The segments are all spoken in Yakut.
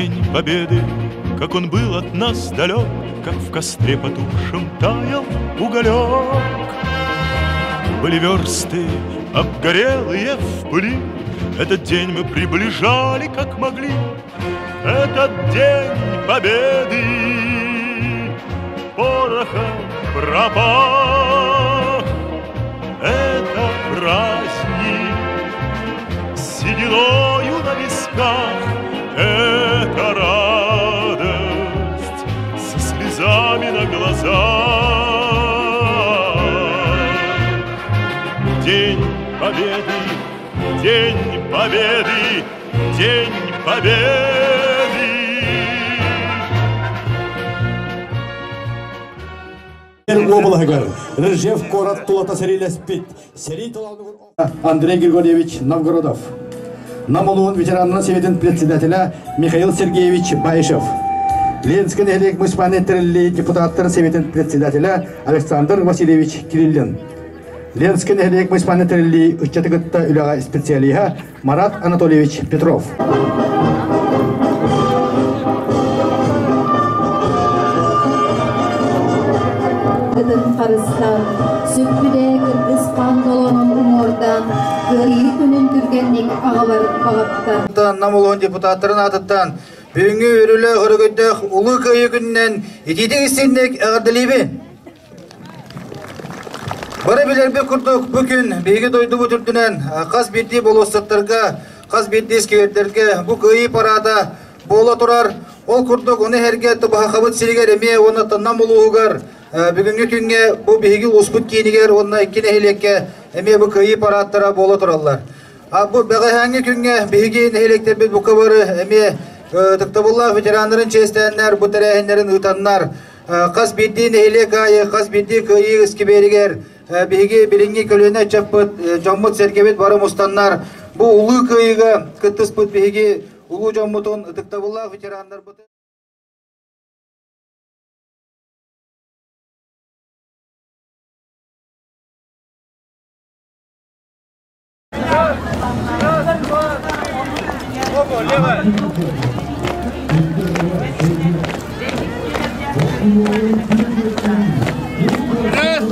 День Победы, как он был от нас далек, Как в костре потухшем таял уголек. Были версты, обгорелые в пыли, Этот день мы приближали, как могли. Этот день Победы порохом пропах. Это праздник с сединою на висках, Это радость со слезами на глазах. День Победы, День Победы, День Победы! Уобалаһыгар Ржев куорат тулата сэриилэспит сэрии Андрей Григорьевич Новгородов. Нам улуун ветераннарын советын председателя Михаил Сергеевич Баишев. Ленский нэһилиэк муниципальный тэриллии депутаттар советын председателя Александр Васильевич Кириллин. Ленский нэһилиэк муниципальный тэриллии ыччаты кытта үлэҕэ специалиһа Марат Анатольевич Петров. Ытын харыстаан, сүппүтэ кыргыс хаан толонун уҥуордаан, кыайыы күнүн түргэнник аҕалар баҕаттан. Нам улуун депутаттарын аатыттан бүгүҥҥү үрүлэ өрөгөйдөөх Улуу Кыайыы күнүнэн итиитик истинник эҕэрдэлиибин! Бары билэрбит курдук, бу күн биһиги дойдубут үрдүнэн хас биирдии болуоссаттарга, хас биирдии сквердэргэ бу кыайыы параада буола турар. Ол курдук, ону эһэргэ Тубаһахабыт сиригэр эмиэ уонна Нам улууһугар бүгүҥҥү күҥҥэ бу биһиги улууспут киинигэр уонна икки нэһилиэккэ эмиэ бу кыайыы параадтара буола тураллар. Бу бэҕэһээҥҥи күҥҥэ биһиги нэһилиэктэрбит бука бары эмиэ ытыктабыллаах ветераннарын чиэстээннэр бу тэрээһиннэрин ыытаннар Хас биирдии нэһилиэк аайы, хас биирдии кыайыы искибиэригэр биһиги билиҥҥи көлүөнэ ыччаппыт, дьоммут-сэргэбит бары мустаннар бу улуу кыайыыга кыттыспыт биһиги улуу дьоммутун, ытыктабыллаах ветераннарбытын Раз, раз, раз, два, три. Раз, раз, два, три.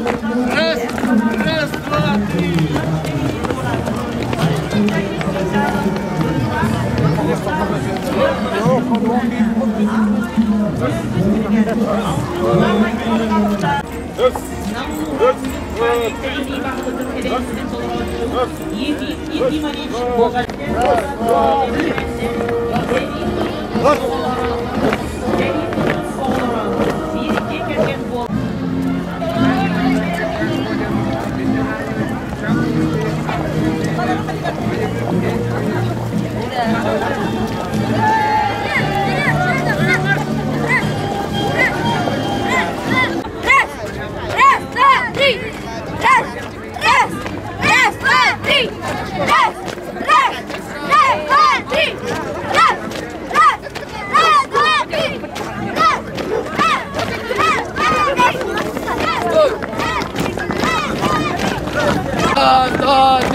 Раз, раз, два, три! Раз, раз, раз, два, три! Раз, раз, раз, два, три! Раз, раз, раз, два, три! Раз, раз, раз, два, три! Раз, раз, два, три. Раз, два, три! Раз, раз, раз, два, три! Раз, раз, раз, два, три! Раз, раз, два, три!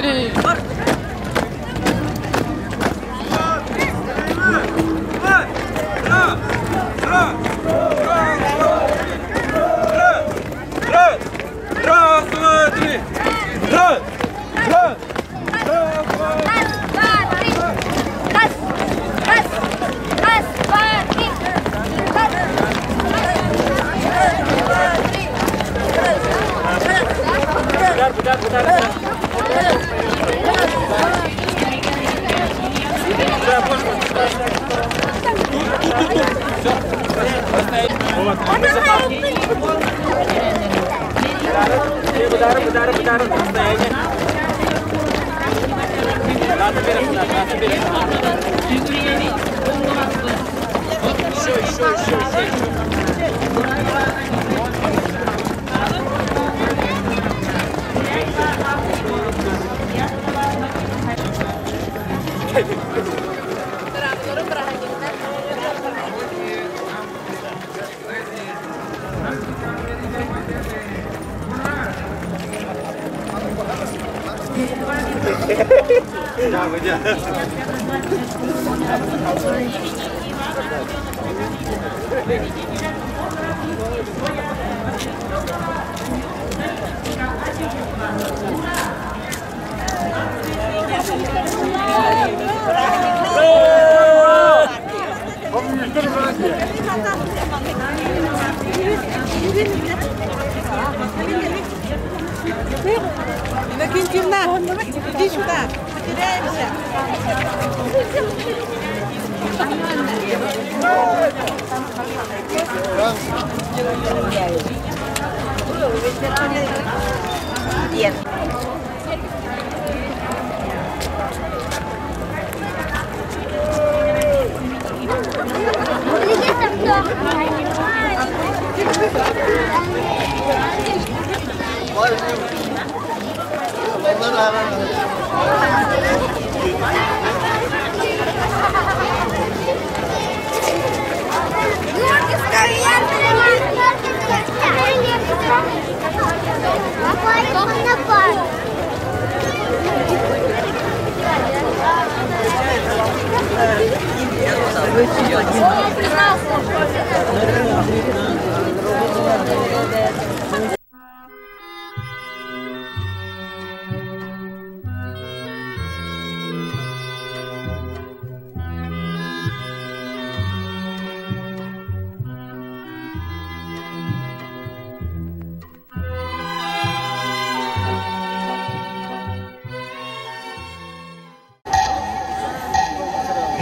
Иннокентьевна, иди сюда, потеряемся.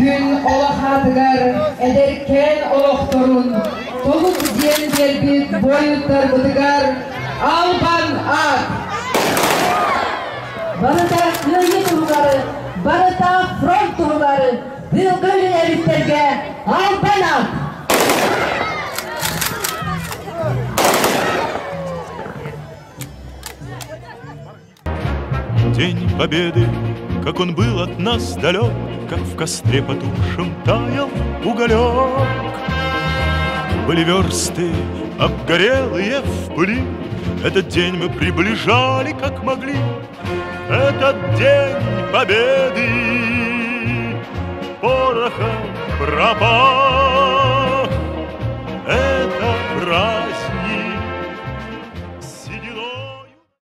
Күн олохатыгар эдэркээн олохторун толук диэн биэрбит буойуттарбытыгар албан аат! Барыта кыайыы туһугар, барыта фронт туһугар тыылга үлэлээбиттэргэ албан аат! День Победы, как он был от нас далек, Как в костре потухшем таял уголек. Были версты, обгорелые в пыли, Этот день мы приближали, как могли. Этот день Победы порохом пропах.